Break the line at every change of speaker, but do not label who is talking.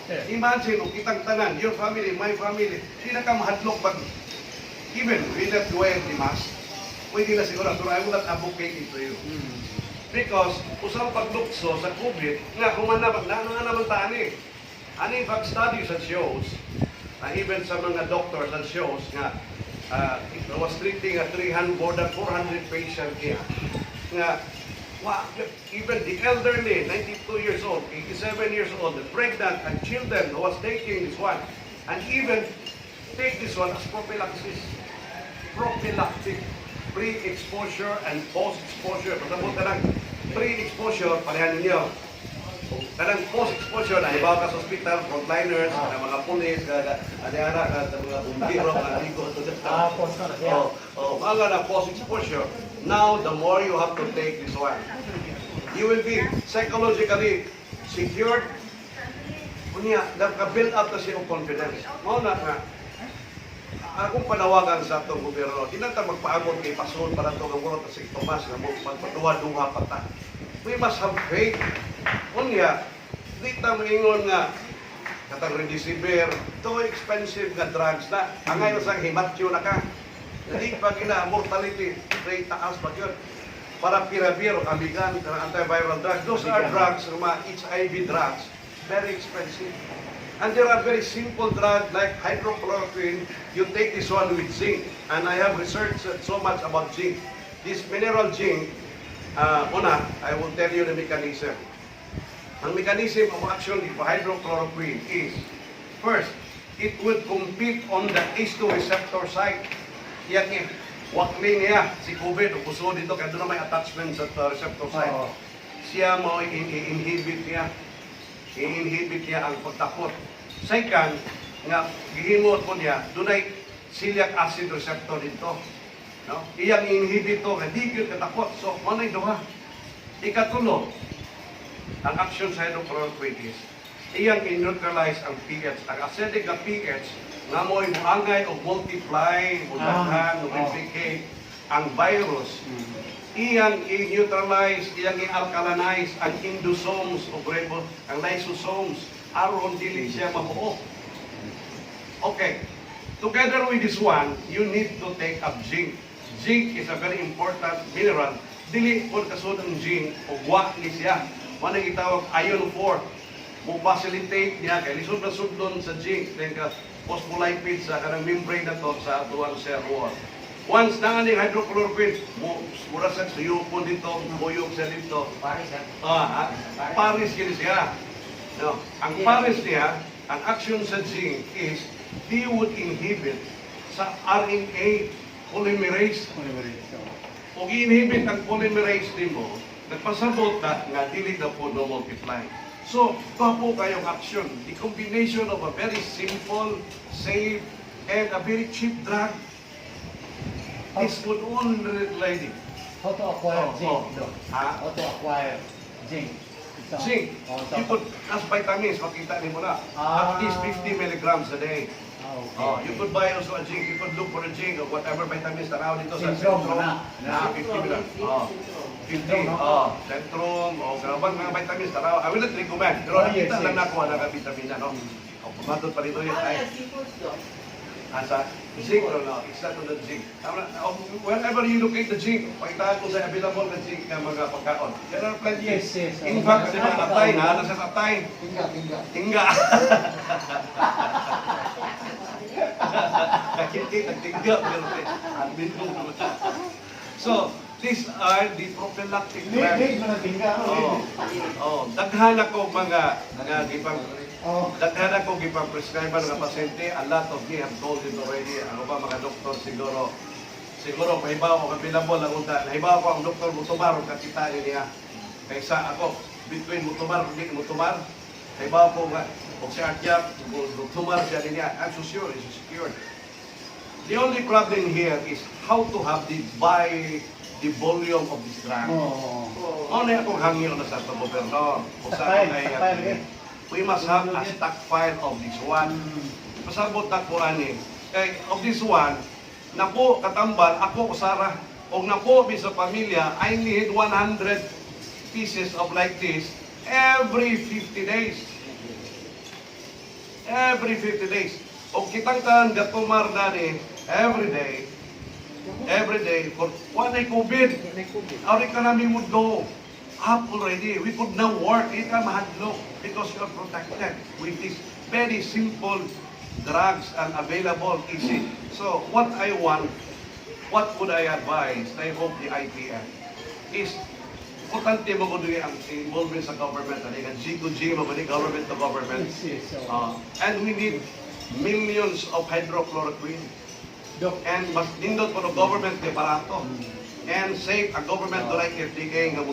Imagine, kung kitang tanan, your family, my family, di na ka mahadlok pag even we not wear the mask, pwede na siguro, pero I will not advocate it to you. Because, usang paglukso sa COVID, nga, kung man na, na, nga naman taan eh. And in fact, studies that shows, even sa mga doctors that shows nga, it was treating a 300, more than 400 patient here, nga, wa, even the elderly, 92 years old, 87 years old, the pregnant and children who was taking this one, and even take this one as prophylaxis. Prophylactic. Pre-exposure and post-exposure. Pasabot ka lang, pre-exposure, parehan ninyo. Kanang post-exposure, na ibaw ka sa hospital, frontliners, kanang mga pulis, kada ana ka mga bumbiro, mga ligo,
Ah, post na siya.
Oh, mga na post-exposure. Now, the more you have to take this one. You will be psychologically secured. Unya, nagka-build up na siya og confidence. Mao na nga, akong panawagan sa atong gobyerno, di na ta magpaabot kay pasul para to nga murot sa Tomas nga mo magpaduha-duha pa ta. We must have faith. Unya, di ta moingon nga katang remdesivir, too expensive nga drugs na. Angay sa himatyo na ka. Hindi pa gina mortality rate taas pa yun. Favipiravir, Avigan, kanang antiviral drugs. Those are drugs, mga HIV drugs, very expensive. And there are very simple drugs like hydrochloroquine. You take this one with zinc. And I have researched so much about zinc. This mineral zinc, una, I will tell you the mechanism. Ang mechanism of action of hydrochloroquine is, first, it will compete on the ACE2 receptor site. Yan eh. Wakli niya si COVID, o puso dito, kaya doon na may attachment sa receptor site.
Oo.
Siya mo i-inhibit niya. I-inhibit niya ang pagtakot. Second, nga gihimo po niya, dunay celiac acid receptor dito. No? Iyang inhibit to, nga di gyud katakot. So, mao na'y duha. Ikatulo, ang action sa hydrochloroquine is, iyang i-neutralize ang pH. Ang acidic nga pH, nga mo'y muangay o multiply, mudaghan, o replicate ang virus, iyang i-neutralize, iyang i-alkalinize ang endosomes o rebo, ang lysosomes, aron dili siya mabuo. Okay. Together with this one, you need to take up zinc. Zinc is a very important mineral. Dili po kasud ang zinc o wa ni siya. Mao nang gitawag iron 4. Mo facilitate niya kay lisod na sudlon sa zinc then ka phospholipid sa kanang membrane na to sa atuang cell wall. Once na aning hydrochloroquine, mo mura sa suyupon dito, buyog siya dito.
Paris, ha?
Ah, pares kini siya. No, ang pares niya, ang action sa zinc is they would inhibit sa RNA polymerase.
Polymerase.
Kung i-inhibit ang polymerase nimo, nagpasabot na nga dili na po no multiply. So, po kayong action. The combination of a very simple, safe, and a very cheap drug. This would only lady.
How to acquire zinc,
Oh.
Doc?
Ha?
How to acquire zinc?
Zinc.
Oh,
You could, as vitamins, makita nimo na.
Ah.
At least 50 milligrams a day.
Ah, okay.
Oh, you could buy also a zinc. You could look for a zinc or whatever vitamins tanaw dito sa
Syndrome
Centrum.
na.
Na, 50 milligrams. Oh. 50.
Syndrome, no?
Oh, Centrum, o oh, mga vitamins tanaw. I will not recommend. Pero
Oh, yes,
nakita lang
yes.
nako na ka vitamina, no? Oh, pumatod pa rito yun.
How
Ay,
the seafoods, Doc?
Asa? Zinc or no? It's not on the zinc. Tama na. Oh, wherever you locate the zinc, pakitaan ko sa available na zinc ng mga pagkaon. There are plenty.
Yes.
In fact, sa mga atay, na, nasa atay.
Tingga, tingga.
Tingga. Nakikita, nagtingga. So, these are the prophylactic
Need,
drugs.
Need mo ng tingga.
Oh, daghan ako mga nga gipang daghan ako gipang prescribe nga pasyente. A lot of me have told it already. Ano ba mga doktor siguro siguro pahibaw ko available ang unta. Nahibaw ko ang doktor mutumar og kakita niya. Kaysa ako between mutumar ug di mutumar. Nahibaw ko nga og si Artyap mutumar siya niya. I'm so sure it's secured. The only problem here is how to have the buy the volume of this drug.
Oo.
Ano na akong hangyo na sa atong gobyerno? O sa
Stockpile,
akong ay-
stockpile, eh.
We must have a stockpile of this one. Pasabot na ko ani. Kay of this one, napo katambal ako usara. Og napo mi sa pamilya, I need 100 pieces of like this every 50 days. Every 50 days. O kitang tanan gatumar dani every day for one ay COVID. Our economy would go up already. We could now work. Di ka mahadlok because you are protected with these very simple drugs and available, easy. So what I want, what would I advise, I hope the ITF, is importante mo ko ang involvement sa government, ano, yung G to G mo ba ni, government to government.
Yes.
And we need millions of hydrochloroquine.
Doc,
And mas nindot po ng government kay barato. And safe ang government to like FDA nga.